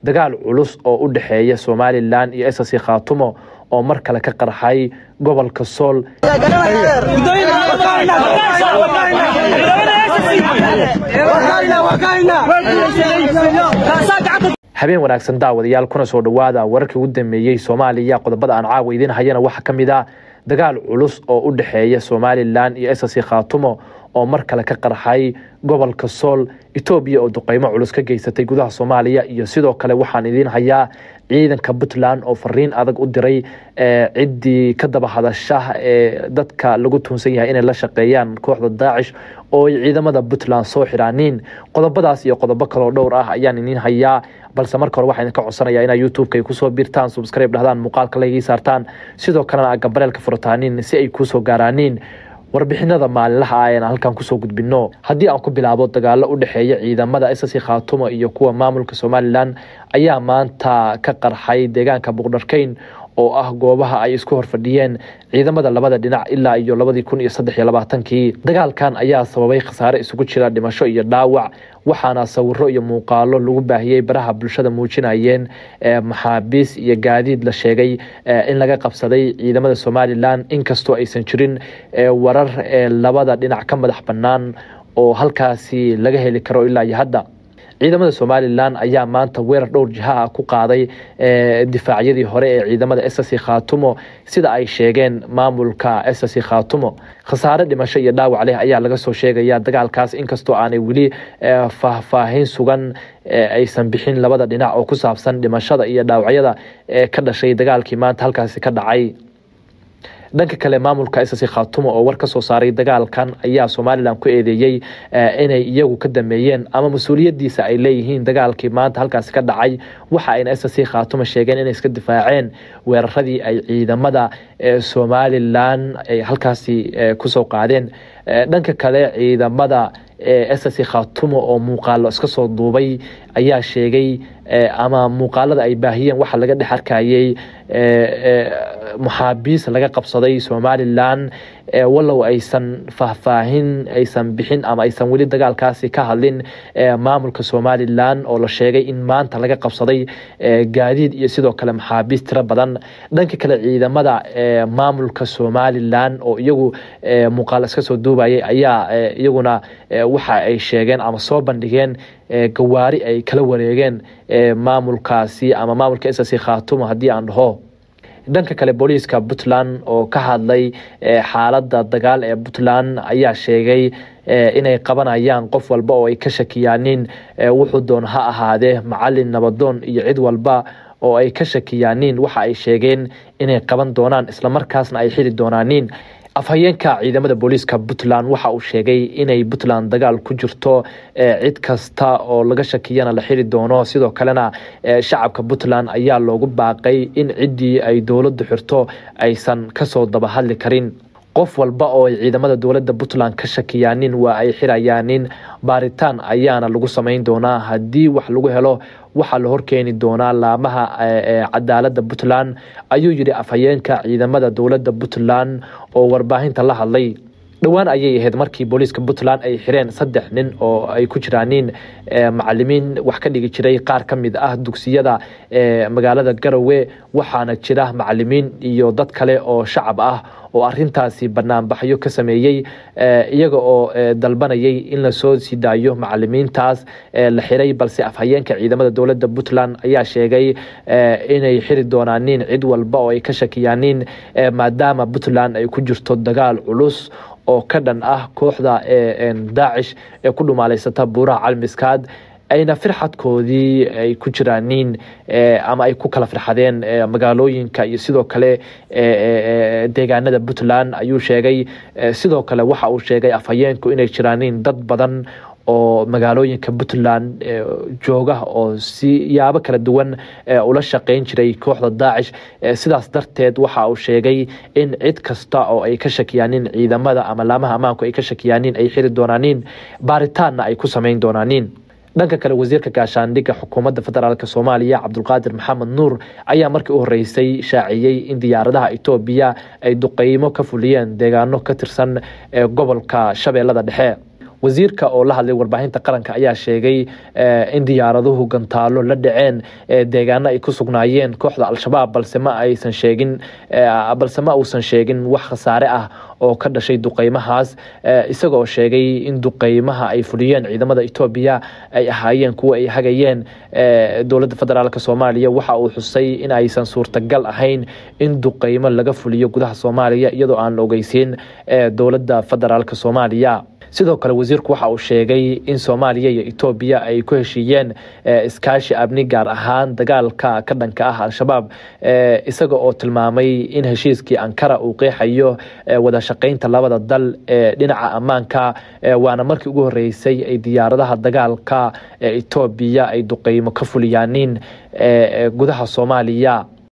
Dagaal culus oo u dhexeeya Somaliland iyo SSC Khaatumo oo mar kale ka qarxay gobolka Sool. Habeen wanaagsan daawadayaal, kuna soo dhawaada wararkii ugu dambeeyey Soomaaliya. Qodobada aan caawa idiin hayana waxaa ka mid ah dagaal culus oo u dhexeeya Somaliland iyo SSC Khaatumo oo mar kale ka qarxay gobolka Sool, Itoobiya oo duqeymo culus ka geysatay gudaha Soomaaliya, iyo sidoo kale waxaan idiin hayaa ciidanka Puntland oo fariin adag u diray ciddii ka daba hadasha ee dadka lagu tuunsan yahay inay la shaqeeyaan kooxda Daacish oo ay ciidamada Puntland soo xiraaniin. Qodobadaas iyo qodobo kaloo dhowr ah ayaan idiin hayaa, balse marka hore waxaan idinka codsanayaa inaa YouTube-ka ay kusoo biirtaan, subscribe dhahdaan, muuqaalka laygii saartaan, sidoo kalena aad gambareelka furtaaniin si ay kuusoo gaaraaniin warbixinada maalinlaha ah ean halkan kusoo gudbino. Haddii aan ku bilaabo, dagaalo u dhexeeya ciidamada SSC Khaatumo iyo kuwa maamulka Somaliland ayaa maanta ka qarxay deegaanka Buqdharkeyn oo ah goobaha ay isku horfadhiyeen ciidamada labada dhinac ilaa iyo 2023-kii. Dagaalkan ayaa sababay khasaare isugu jira dhimasho iyo dhaawac, waxaana sawiro iyo muuqaalo lagu baahiyey baraha bulshada muujinayeen maxaabiis iyo gaadiid la sheegay in laga qabsaday ciidamada Somaliland, inkastoo aysan jirin warar labada dhinac ka madax bannaan oo halkaasi laga heli karo ilaa iyo hadda. Ciidamada Somaliland ayaa maanta weerar dhowr jiha ah ku qaaday difaacyadii hore ee ciidamada SSC Khaatumo, sida ay sheegeen maamulka SSC Khaatumo. Khasaare dhimasho iyo dhaawac leh ayaa laga soo sheegaya dagaalkaas, inkastoo aanay weli faahfaahin sugan aysan bixin labada dhinac oo ku saabsan dhimashada iyo dhaawacyada ka dhashay dagaalkii maanta halkaasi ka dhacay. Dhanka kale, maamulka SSC Khaatumo oo war ka soo saaray dagaalkan ayaa Somaliland ku eedeeyey inay iyagu ka dameeyeen ama mas-uuliyadiisa ay leeyihiin dagaalkii maanta halkaasi ka dhacay. Waxa ayna SSC Khaatumo sheegeen inay iska difaaceen weeraradii ay ciidamada Somaliland ay halkaasi kusoo qaadeen. Dhanka kale, ciidamada SSC Khaatumo oo muuqaalo iska soo duubay ayaa sheegay ama muuqaalada ay baahiyeen waxaa laga dhex arkayey maxaabiis laga qabsaday Somaliland, wallow aysan faahfaahin aysan bixin ama aysan weli dagaalkaasi ka hadlin maamulka Somaliland oo la sheegay in maanta laga qabsaday gaadiid iyo sidoo kale maxaabiis tiro badan. Dhanka kale, ciidamada maamulka Somaliland oo iyagu muuqaal iska soo duubayay ayaa iyaguna waxa ay sheegeen ama soo bandhigeen gawaari ay kala wareegeen maamulkaasi ama maamulka SSC Khaatumo haddii aan dhaho. Dhanka kale, booliiska Puntland oo ka hadlay xaaladda dagaal ee Puntland ayaa sheegay inay qabanayaan qof walba oo ay ka shakiyaaniin, wuxuu doon ha ahaadee, macalin, nabadoon iyo cid walba oo ay ka shakiyaaniin. Waxa ay sheegeen inay qaban doonaan islamarkaasna ay xiri doonaaniin. Afhayeenka ciidamada booliiska Puntland waxa uu sheegay inay Puntland dagaal ku jirto, cid kasta oo laga shakiyana la xiri doono. Sidoo kalena shacabka Puntland ayaa loogu baaqay in ciddii ay dowladdu xirto aysan kasoo daba hadli karin. Qof walba oo ay ciidamada dowladda Puntland ka shakiyaanin waa ay xirayaanin, baaritaan ayaana lagu samayn doonaa. Haddii wax lagu helo waxaa la horkeeni doonaa laamaha cadaaladda Puntland, ayuu yidhi afhayeenka ciidamada dowladda Puntland oo warbaahinta la hadlay. Dhowaan ayay ahayd markii booliiska Puntland ay xireen 3 nin oo ay ku jiraaniin macalimiin wax ka dhigi jiray qaar ka mid ah dugsiyada magaalada Garowe, waxaana jira macalimiin iyo dad kale oo shacab ah oo arintaasi banaanbaxyo ka sameeyey, iyaga oo dalbanayay in lasoo sii daayo macalimiintaas la xiray. Balse afhayeenka ciidamada dowladda Puntland ayaa sheegay inay xiri doonaaniin cid walba oo ay ka shakiyaaniin, maadaama Puntland ay ku jirto dagaal culus oo ka dhan ah kooxda Daacish ee ku dhumaaleysata buuraha Calmiskaad, ayna firxadkoodii ay ku jiraaniin ama ay ku kala firxadeen magaalooyinka iyo sidoo kale deegaanada Puntland, ayuu sheegay. Sidoo kale waxa uu sheegay afhayeenku inay jiraaniin dad badan oo magaalooyinka Puntland jooga oo siyaabo kala duwan ula shaqeyn jiray kooxda Daacish. Sidaas darteed waxa uu sheegay in cid kasta oo ay ka shakiyaaniin ciidamada ama laamaha ammaanku ay ka shakiyaaniin ay xiri doonaaniin, baaritaanna ay ku samayn doonaaniin. Dhanka kale, wasiirka gaashaandhigga xukuumadda federaalk Soomaaliya Cabdulqaadir Maxamed Nuur ayaa markii u horeysay shaaciyey in diyaaradaha Itoobiya ay duqeymo ka fuliyeen deegaano ka tirsan gobolka Shabeellada Dhexe. Wasiirka oo la hadlay warbaahinta qaranka ayaa sheegay in diyaaraduhu gantaalo la dhaceen deegaano ay ku sugnaayeen kooxda Al-Shabaab, balse ma aysan sheegin, balse ma uusan sheegin wax khasaare ah oo ka dhashay duqeymahaas, isagoo sheegay in duqeymaha ay fuliyeen ciidamada Etoobiya ay ahaayeen kuwa ay hagayeen dowladda federaalk Soomaaliya. Waxa uu xusay in aysan suurtagal ahayn in duqeymo laga fuliyo gudaha Soomaaliya iyadoo aan la ogeysiin dowladda federaalk Soomaaliya. Sidoo kale wasiirku waxa uu sheegay in Soomaaliya iyo Etoobiya ay ku heshiiyeen iskaashi amni, gaar ahaan dagaalka ka dhanka ah Al-Shabaab, isaga oo tilmaamay in heshiiskii Ankara uu qeexayo wada shaqeynta labada dal ee dhinaca ammaanka. Waana markii ugu horeysay ay diyaaradaha dagaalka ee Etoobiya ay duqeymo ka fuliyaaniin gudaha Soomaaliya.